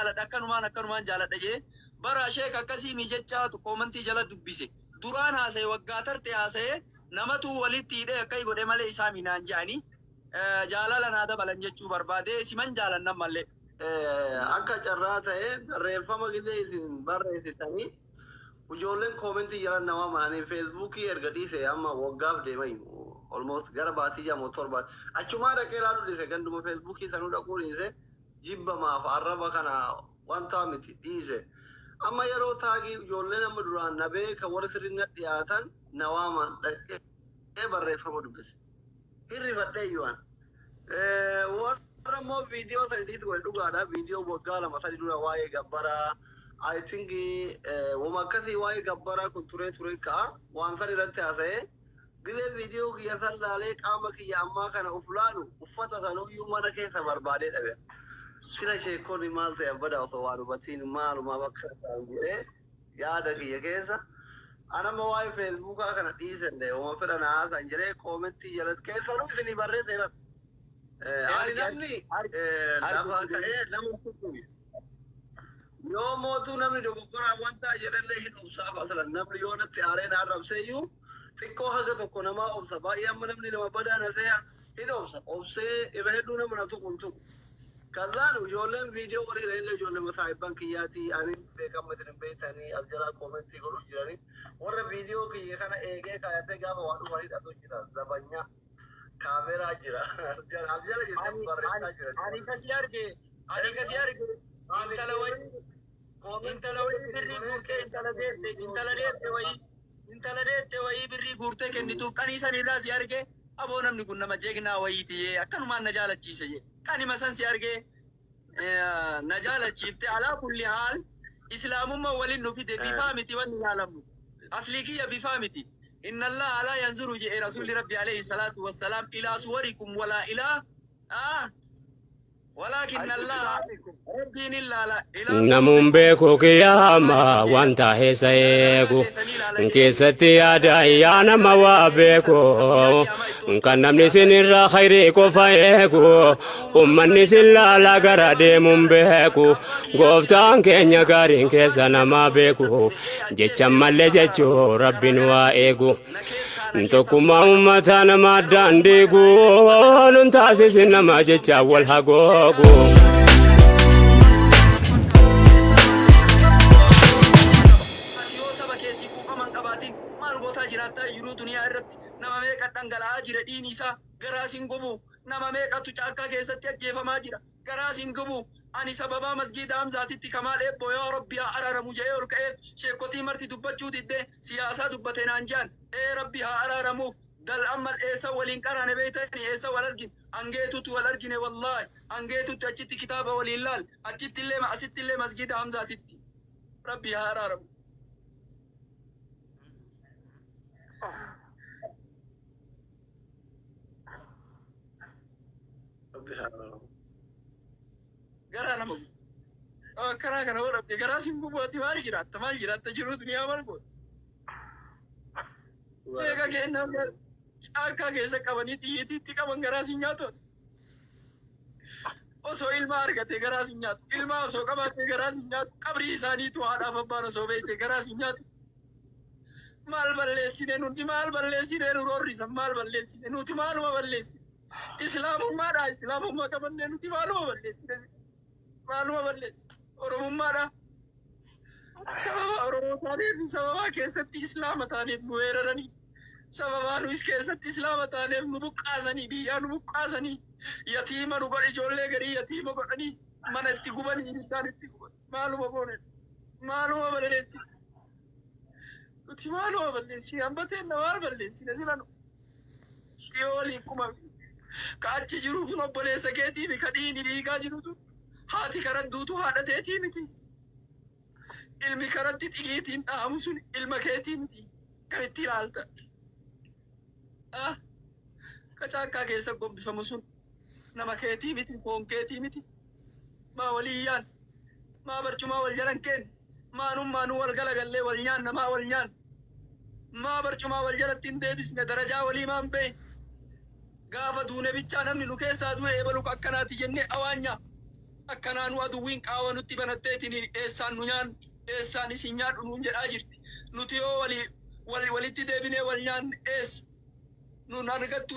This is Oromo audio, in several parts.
jaaladha, akkanumaan akkanumaan jaaladha jee bara sheek akkasii mi jechaatu koomantii jala dubbise. Duraan haasaye, waggaa tarte haasaye, namatu walitti hidhee akkai godhe malee isaa mi naan je'anii jaalala naa dabalan jechuu barbaade. Siman jaalanna ammallee. Akka carraa ta'e barreeffama gizee isin barreessitanii ijoolleen koomentii jalan namaa mananii feesbuukii erga dhiise amma waggaaf deemayu almost gara baatii jamoo torbaati achumaa dhaqee ilaaluu dhiise, ganduma feesbuukii sanuu dhaquu dhiise, jibbamaaf arraba kana wanta miti dhiise. Amma yeroo taagii ijoolleen amma duraan na beeka, warri sirrii na dhiyaatan na waaman, dhaqee barreeffama dubbise, hirrifadhee iyyuu. Warra immoo viidiyoo sana edit godhe, dhugaadha, viidiyoo waggaa 2-3 dura waa'ee gabbaraa, I think wama akkasii, waa'ee gabbaraa kun turee ture ka'a waan san irratti haasa'ee. Gizee viidiyoo kiyya san laalee qaama kiyya ammaa kana uf laalu, uffata sanuyyuu mana keessa barbaadee dhabe. Sila sheekonni maal ta'e abbada osoo waan hubatiin maalumaa bakka ta'an jedhee yaada kiyya keessa. Anamma waa'ee feesbuukaa kana dhiisellee wama fedha na haasa'an jedhee koomentii jalatti keessanuu isinii barreesse bara. Ani namni lafaa ka'ee nama yoo mootuu namni dogoggoraa wanta jedhallee hin obsaaf. Aslan namni yoo natti aaree na arrabseeyyuu xiqqoo haga tokko namaa obsa. Baay'ee amma namni nama badaa na seeya hin obsa, obsee irra hedduu nama na tuqu hin tuqu. Kazaan ijoolleen viidiyoo walii illee ijoollee masaayibban kiyyaatii ani beekamma isin hin beektanii as jalaa koomentii godhu jiranii, warra viidiyoo kiyya kana eegee kaayatee gaafa waa dhufanii dhatu jira, zabanyaa kaameraa jira as jala jennee barreessaa jiran. Ani kasi arge intala wayii birrii guurtee, intala deette wayii birrii guurtee kennituuf qanii sanirraa si arge. Aboo, namni kun nama jeegnaa wayiiti jee, akkanumaan na jaalachiise jee, qanima san si arge na jaalachiifte. Alaa kulli haal, islaamummaa waliin nu fide. Bifaa miti wanni ilaalamu, aslii kiyya bifaa miti. Inna Allaha laa yanzuru jedhe rasuulli rabbi alayhi salaatu wassalaam, ilaa suwarikum walaa ilaa walaakin Allah, rabbiin ilaala ilaa Namuun beeku kiyyaama wanta heessa eegu keessatti yaada yaa nama waa beeku, kan namni isinirraa khayrii qofa eegu, ummanni isin laala gara deemuun beeku. Gooftaan keenya gaariin keessa namaa beeku, jecha mallee jechuu rabbiin waa eegu. Tokkummaa ummataa nama addaan diigu nun taasisin, nama jecha wal hagoogu. Ati yoo saba keetii quuqama hin qabaatin maal gootaa jiraattaa? Jiruu duniyaa irratti nama meeqa dhangala'aa jira, dhiini isaa garaa sin gubu? Nama meeqatu caakkaa keessatti ajjeefamaa jira, garaa sin gubu? Ani sababaa masgiida Hamzaatitti Kamaal Eebboo yaa Rabbi haa araaramu jedhee ol ka'eef sheekotii marti dubbachuu diddee siyaasaa dubbate naan jedhan. Ee, Rabbi haa araaramuuf. Dal amma eessa waliin qaraane beeytanii? Eessa wal argine? Angeetutti wal argine. Wallaahi, Angeetutti achitti kitaaba waliin laal, achitti illee, asitti illee, masgiida Hamzaatitti. Rabbi haa araaramu. Rabbi haa araaramu. Garaa nama gubu. Karaa kana hoo dhabde garaa sin gubu? Ati maal jiraatta? Maal jiraatta? Jiruu duniyaa maal goote? Meeqa kennaa caakkaa keessa qabanii xiyyiitiitti qaban, garaa sin nyaatu? Osoo ilma argate garaa sin nyaatu? Ilma osoo qabaatte garaa sin nyaatu? Qabrii isaaniitu haadhaaf abbaan osoo beekte garaa sin nyaatu? Maal balleessine nuti? Maal balleessine nu roorrisan? Maal balleessine nuti? Maaluma balleessine? Islaamummaadha, islaamummaa qabannee nuti maaluma balleessine? Maaluma balleessine? Oromummaadha. Sababa Oromoo taaneef, sababa keessatti islaama taaneef nu weeraranii, sababaa nu keessatti islaama taaneef nu buqqaasanii, biyyaa nu buqqaasanii, yatiima nu godhe, ijoollee garii yatiima godhanii, mana itti gubanii, ibiddaan itti guban. Maaluma goone? Maaluma balleessine nuti? Maaluma balleessine? Hambateen na maal balleessine? Sila nu dhiyoo waliin kuma ka achi jiru kun obboleessa keetii ka dhiini dhiigaa jirutu, haati karan duutu haadha teetii miti? Ilmi karatti xigiitiin dhahamu sun ilma keetii miti? Kan itti ilaalta ka caakkaa keessa gombifamu sun nama keetii miti? Foon keetii miti? Maa walii yaan? Maa barcumaa wal jalan keen? Maanummaanuu wal galagallee wal nyaanna, maa wal nyaanna? Maa barcumaa wal jalatti hin deebisne? Darajaa walii maan beekne? Gaafa duune bichaa namni nu keessaa du'e ebalu akkanaati jennee awaanya. Akkanaa nu aduwwiin qaawa nutti banatteetiin eessaan nu nyaannu, eessaan isin nyaadhu nuun jedhaa jirti. Nuti yoo walii wal walitti deebinee wal nyaanne eessa nun argattu,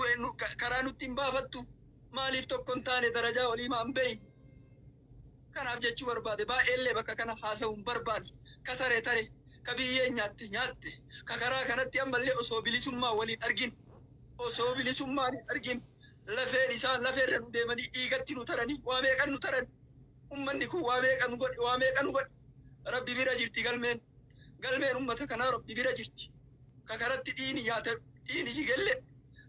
karaa nutti hin baafattu. Maaliif tokko hin taane? Darajaa walii maan beeyne? Kanaaf jechuu barbaade, baay'eellee bakka kana haasa'uu hin barbaanne. Ka tare tare, ka biyyeen nyaatte nyaatte, ka karaa kanatti ammallee osoo bilisummaa waliin argin, osoo bilisummaan hin argin, lafeen isaan lafeerra nu deemanii dhiigatti nu taranii, waa meeqan nu taran. Ummanni kun waa meeqa nu godhe, waa meeqa nu godhe. Rabbi bira jirti galmeen, galmeen ummata kanaa Rabbi bira jirti. Ka karatti dhiini nyaate dhiini jigelle,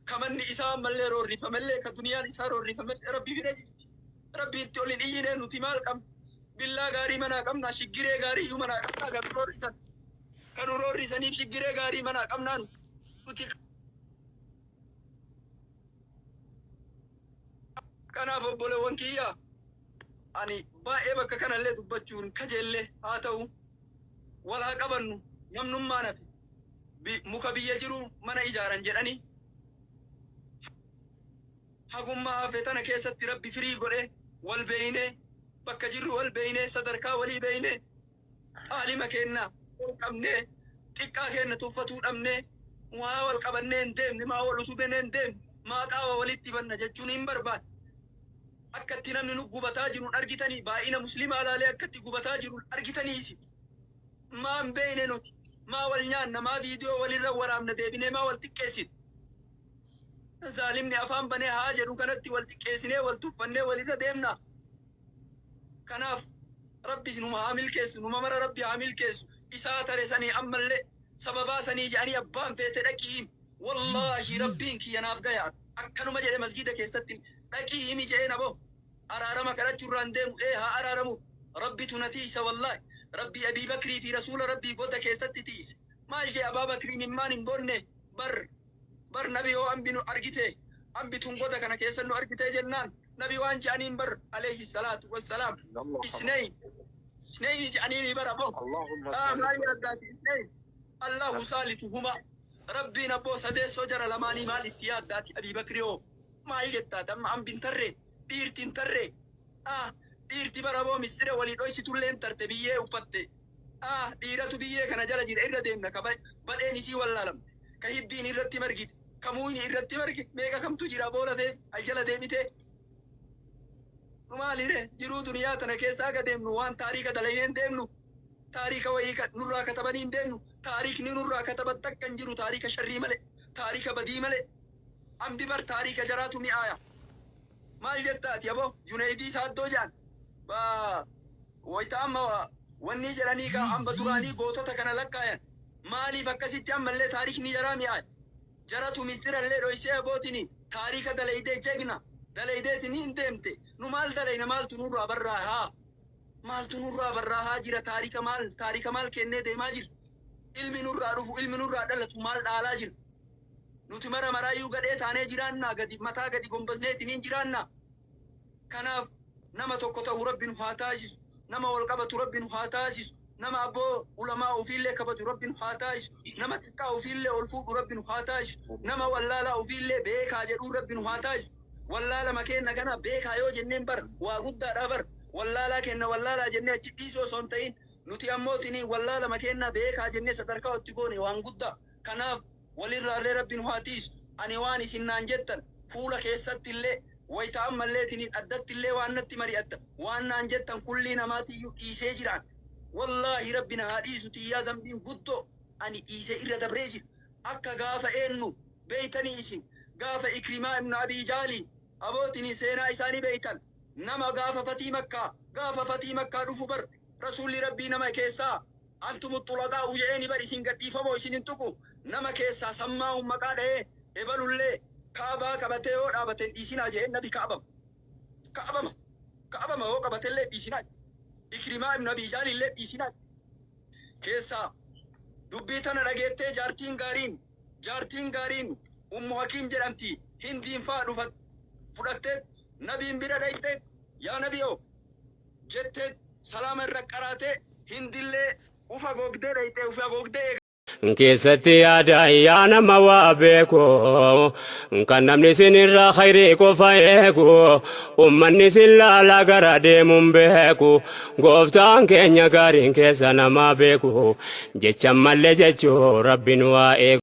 ka manni isaa ammallee roorrifamellee, ka duniyaan isaa roorrifamellee Rabbi bira jirti. Rabbi itti ol hin iyyinee nuti maal qabna? Billaa gaarii manaa qabnaa? Shiggiree gaarii iyyuu manaa qabnaa? Kan nu roorrisan, kan nu roorrisaniif shiggiree gaarii manaa qabnaa nuti? Kanaaf obboleewwan kiyya, ani baay'ee bakka kanallee dubbachuun kajeellee haa ta'u, wal haa qabannu. Namnummaan hafe muka biyya jiru mana ijaaran jedhanii, hagummaa hafe tana keessatti Rabbi firii godhe wal beeynee, bakka jirru wal beeynee, sadarkaa walii beeynee, aalima keenna ol qabnee, xiqqaa keenna tuffatuu dhabnee, waa wal qabannee hin deemne, maa wal utubnee hin deemne, maa qaawa walitti banna jechuun hin barbaanne. Akkatti namni nu gubataa jiru argitanii, baay'ina muslimaa laalee akkatti gubataa jiru argitanii isin. Maa hin beeyne nuti? Maa wal nyaanna? Maa viidiyoo walirra waraabna deebinee? Maa wal xiqqeessina? Zaalimni afaan banee haa jedhu kanatti wal xiqqeessinee, wal tuffannee walirra deemna. Kanaaf Rabbi numa haa milkeessu, numa mara Rabbi haa milkeessu. Isaa tare sanii ammallee sababaa sanii jedhanii abbaan feete dhaqii himi. Wallaahi Rabbiin kiyya naaf gaya. Akkanuma jedhe masgiida keessatti, dhaqii himi jedheen. Aboo araarama kadhachuurraan deemu ee haa araaramu. Rabbitu na tiisa. Wallaahi Rabbii Abii Bakrii fi Rasuula Rabbii goda keessatti tiise. Maal jee Abaa Bakrii? Mimmaan hin boonne bar. Bar nabi yoo ambi nu argite, ambituun goda kana keessa nu argite jennaan, nabi waan je'aniin bar, alayhi salaatu wassalaam, isnayn isnayni je'aniini bar. Aboo maal yaaddaati? Isnayn Allahu saalisuhuma, Rabbiin abboo sadeessoo jara lamaanii. Maal itti yaaddaati? Abii Bakri hoo maal jettaati amma? Ambin tarree, dhiirti hin tarree. Dhiirti bara aboo mistira walii dhoysitullee hin tarte, biyyee uffatte. Dhiiratu biyyee kana jala jira irra deemna, ka badheen isii wallaalamte, ka hiddiin irratti margite, ka muuyni irratti marge meeqa kamtu jira boola fees al jala deebitee. Nu maalire? Jiruu duniyaa tana keessa aga deemnu waan taariika dalaynee hin deemnu, taariika wayii nurraa katabanii hin deemnu. Taariikni nurraa kataban takka hin jiru, taariika sharrii malee, taariika badii malee. Ambi bar taariika jaraatu mi'aaya. Maal jettaati aboo? Juneeydii Saaddoo jedhan wayta amma wanni jedhanii ka amba duraanii gootota kana lakkaayan. Maaliif akkasitti ammallee taarikni jaraa mi'aaya? Jaratu mistirallee dhoysee abootini taarika dalaydee, jegna dalaydeetini hin deemte. Nu maal dalayna? Maaltu nurraa barraahaa? Maaltu nurraa barraahaa jira? Taarika maal, taarika maal kennee deemaa jira? Ilmi nurraa dhufu, ilmi nurraa dhalatu maal dhaalaa jira? Nuti mara maraayyuu gadhee taanee jiraannaa, gadi mataa gadi gombasneetiniin jiraannaa. Kanaaf nama tokko ta'u Rabbi nu haa taasisu. Nama wal qabatu Rabbi nu haa taasisu. Nama abboo ulamaa ofiillee kabaju Rabbi nu haa taasisu. Nama xiqqaa ofiillee ol fuudhu Rabbi nu haa taasisu. Nama wallaalaa ofiillee beekaa jedhuu Rabbi nu haa taasisu. Wallaalama keenna kana beekaa yoo jenneen bar waa guddaadha bar. Wallaalaa kenna wallaalaa jennee achi dhiisuu osoo hin ta'in, nuti ammootinii wallaalama keenna beekaa jennee sadarkaa itti goone waan guddaa. Kanaaf walirraallee Rabbi nu haa tiisu. Ani waan isin naan jettan fuula keessatti illee, wayta ammalleetiniin addatti illee waan natti mari'attan, waan naan jettan kullii namaatiyyuu dhiisee jiraan. Wallaahi Rabbi na haa dhiisu, tiyyaa zambiin guddoo ani dhiisee irra dabree jira. Akka gaafa eennu beeytanii isin? Gaafa Ikrimaa ibnu Abii Jaalii abootiniin seenaa isaanii beeytan. Nama gaafa fatii Makkaa, gaafa fatii Makkaa dhufu bar Rasuulli Rabbii nama keessaa antumu xulaqaa'u jedheeni bar, isin gadhiifamoo, isin hin tuqu. Nama keessaa sammaa'uun maqaa dha'ee, ebalullee Kaabaa qabatee yoo dhaabate hin dhiisinaa jedheen nabi. Kaabama, kaabama, kaabama yoo qabatellee dhiisinaa, Ikrimaa ibnu Abii Jaalillee dhiisinaa. Keessaa dubbii tana dhageettee jaartiin gaariin, jaartiin gaariin Ummu Hakiim jedhamti, Hindiin faa dhufa fudhattee nabiin bira dhayxee, yaa nabiyoo jettee salaama irra qaraatee, Hindillee ufa gogdee dhayxee, ufa gogdee. Keessatti yaada yaa nama waa beeku, kan namni isinirraa khayrii qofa eegu. Ummanni isin laalaa gara deemuun beeku, gooftaan keenya gaariin keessa namaa beeku. Jecha mallee jechuu rabbiin waa eegu.